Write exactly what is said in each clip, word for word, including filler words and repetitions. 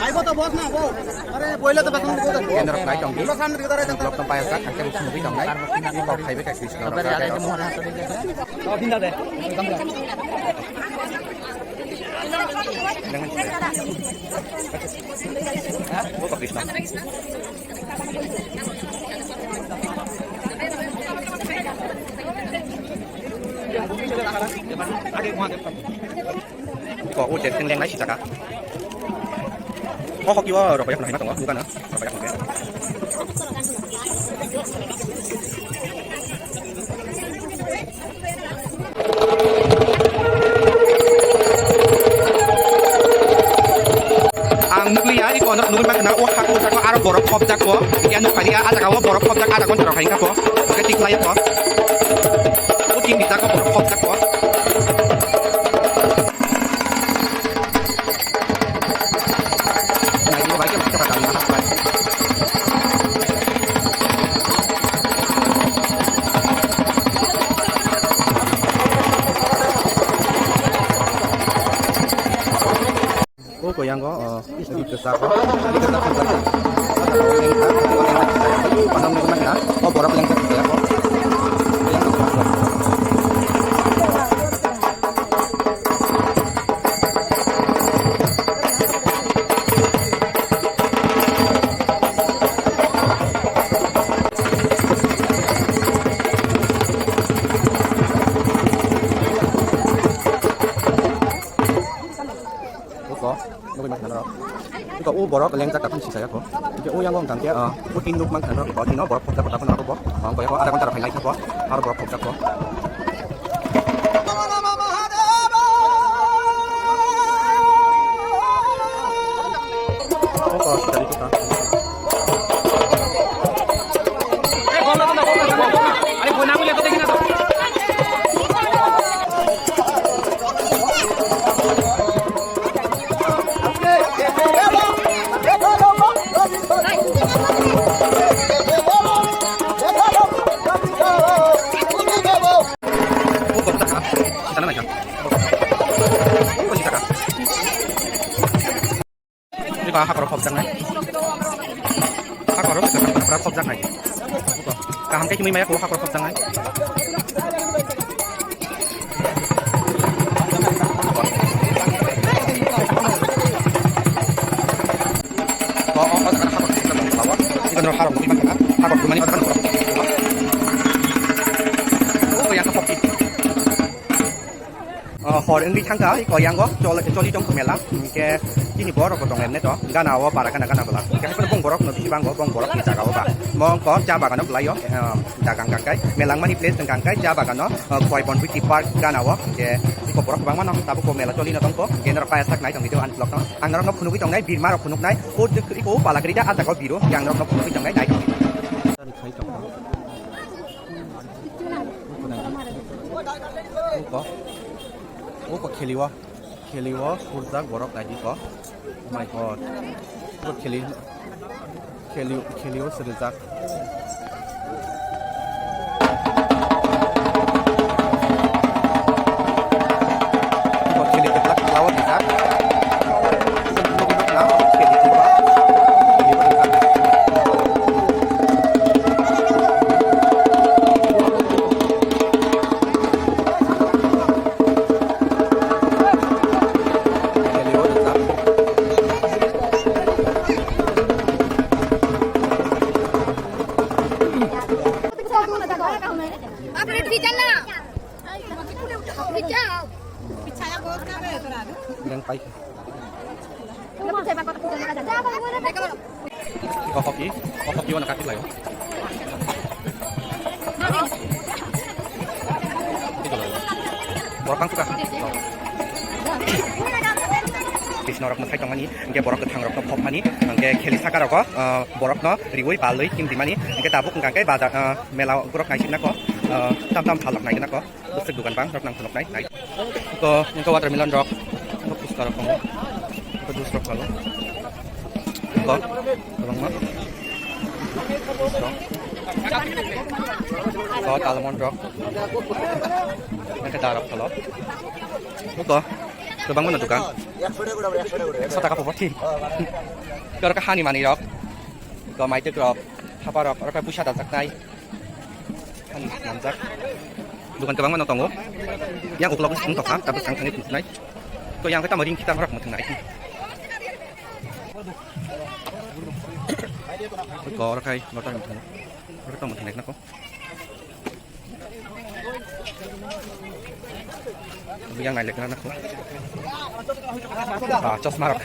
Naibo to boss na, bo. Are, boile to beton. Kendro khlai tongdi. Vlog tong payajak, angke bukhum bui tongnai. Kok khaibe kak Krishna rok. Krishna. Ko o chen teng lengnai sijaka. O hoki o rokoyak no hima tongo, buka na rokoyak no. Ang nukliya, iko norok nugwi mankha na, o hak o jaga aro borok khopjak ko. Hingke ang nukphaikha, ah jaga o borok khopjak, ah jaga o norok hai wngkha ko. Hingke tik khlai ya ko. O tin rijak o borok khopjak ko. Nai di bai ke bai ke bai. O koyango, o, ri kwchak o, ri kwchak o, panam nugwi mankha, o borok lengkha kwchak o. Uko, nugwi mankha norok. Uko o borok lengjak takhum sisaya ko. Hingke o yango wngkha hingke, ah, o tin nuk mankha norok, o tino borok khopjak ko takhum norok bo. Ah, koi ko ada ghonta rok hai lai kha bo. Aro borok khopjak ko. Uko, sisari ko ta. Eba hakoro khopjaknai. Hakoro khopjaknai. Kaham khe kimui maya ko hakoro khopjaknai. O, o, o, hakoro khopjaknai. Iban hakoro khopjaknai. Hakoro khopjaknai. O, ya, khopjaknai. O, hor wngwi thangkha, iko yango chol-, choli tongkha mela, hinkhe chini borok bo tong emne to, gana o para gana gana bwla. Hinkhe haikhe bong borok no bisi bango, bong borok ni jaga o ba. Mong kok cha bagano bwlai o, eh, dagang kangkai, mela wngmani place wngkha kangkai cha bagano, eh, Khowai Bonbiti Park gana o, hinkhe iko borok kwbangma no tabuk o mela choli no tongkho, hinkhe norok paya sak nai tong video ani vlog no. Ang norok no phunugwi tongnai, birma rok phunuknai, o dik iko o pala kwrwi da, ah jaga o biro, hinkhe ang norok no phunugwi tongnai, nai tong video. Uko, uko kheliwo, kheliwo, surjak borok naidi ko. Oh my God. Uko kheli, kheli, kheliwo swijak. Uko kheli kwplak, lawo rijak. Yang paika. Iko hoki, iko hoki wana kaki layo. Borok tang suka. Krishna rok mwsai tongmani, hingke borok kwthang rok no phopmani, hingke kheli saka rok, ah, borok no riwi balwi kim dimani, hingke tabuk hingka khe baja, ah, mela borok naisikna ko, ah, tam tam phalok naikna ko. Bwswk dukan bang rok nang phunuknai nai. Iko, iko watermelon rok, iko puchka rok tongo, iko juice rok palo. Iko, kwbangma juice rok. Iko almond rok. Khe darok thalo. Uko kwbangma no dukan. Ekso taka pobo thik. Oro khe hani manwi rok. Uko maitwk rok, thapa rok, oro khe puisa dajaknai. Hani namjak. Dukan kwbangma no tongo. Yang ukulok wng tokha, tabuk thang thangwi tongkhnai. Uko yang khe tamo ring khita rok mwthwngnai. Uko oro khai lottery mwthwngnai. Oro tamo mwthwngnai khna ko. Yang nailek na ko. Ah, chosma rok.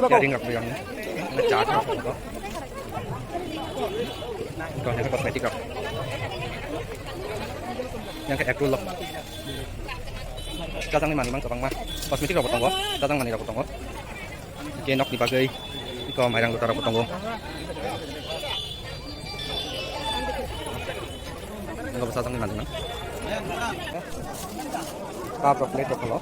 Earring rok yang. Cha rok. Ko ne cosmetic rok. Yang ke apple rok. Jajang ni mani mang kwbangma. Cosmetic rok bo tongo. Jajang mani rok bo tongo. Hingke nokni bagwi iko mairang gotaro bo tongo. Iko bwsajwkni manjina. Cup rok, plate rok phano.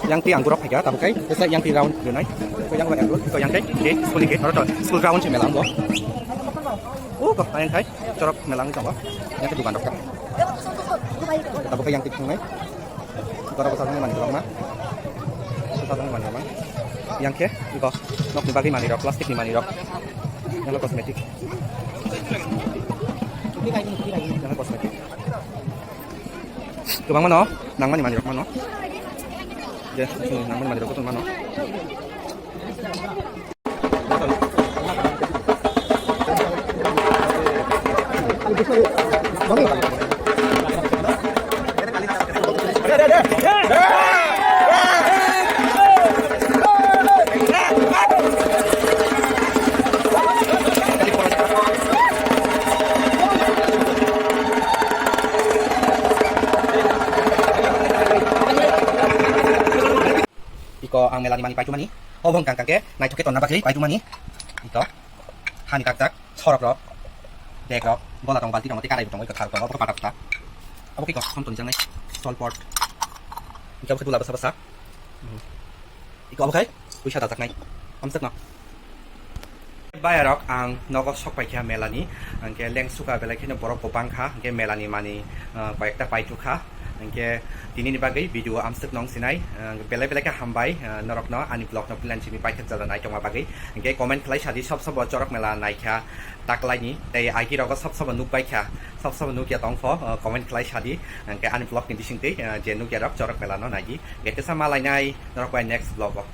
Yang twi anggur rok phaikha tabuk kai, tesa yang twi round rwnai. Iko yang bai anggur, iko yang kai, ke, spoon ke, oro to, spoon round se melang bo. Oh, ko, ayang kai, chorok melang tongo. Yang ke dukan rok ka. Tabuk kai yang twi thungnai. Gora bwsajwkni manwi kwbangma. Bwsajwkni manwi kwbang. Yang khe iko nokni bagwi manwi rok, plastic ni manwi rok. Yang cosmetic. Yang cosmetic. Kwbangma no, nangmani manwi rok mano. Je, nangmani manwi rok mano. Iko ang melani manwi paitumani. Obo wngkha hwnkhe naithok khe tonna bagwi paitumani. Iko hani kakjak, sorok rok, bag rok, gola rok, balti rok, tei karai rok, iko thar rok, obo khe pata pata. Obo khe iko som tonijaknai, sol pot. Hingke obo khe dula bwsa bwsa. Iko obo khai puisa dajaknai. Amswkno. Bayarok ang nogo sok paikha melani, hingke lengsuka belai kheno borok bo bangkha, hingke melani mani, ah, koyekta paitukha, hingke tinini bagwi video amswkno wng sinai, ah, belai belai khe hambai, ah, norokno ani vlogno puila simi paithak jada naitongma bagwi, hingke comment khlai sadi sob sobo chorok mela naikha taklaini, tei agi rogo sob sobo nukbaikha, sob sobo nukya tongkho, ah, comment khlai sadi, hingke ani vlogni bisingtwi, ah, je nukyarok chorok melano naidi, hingke tesa malainai norok bai next vlogo.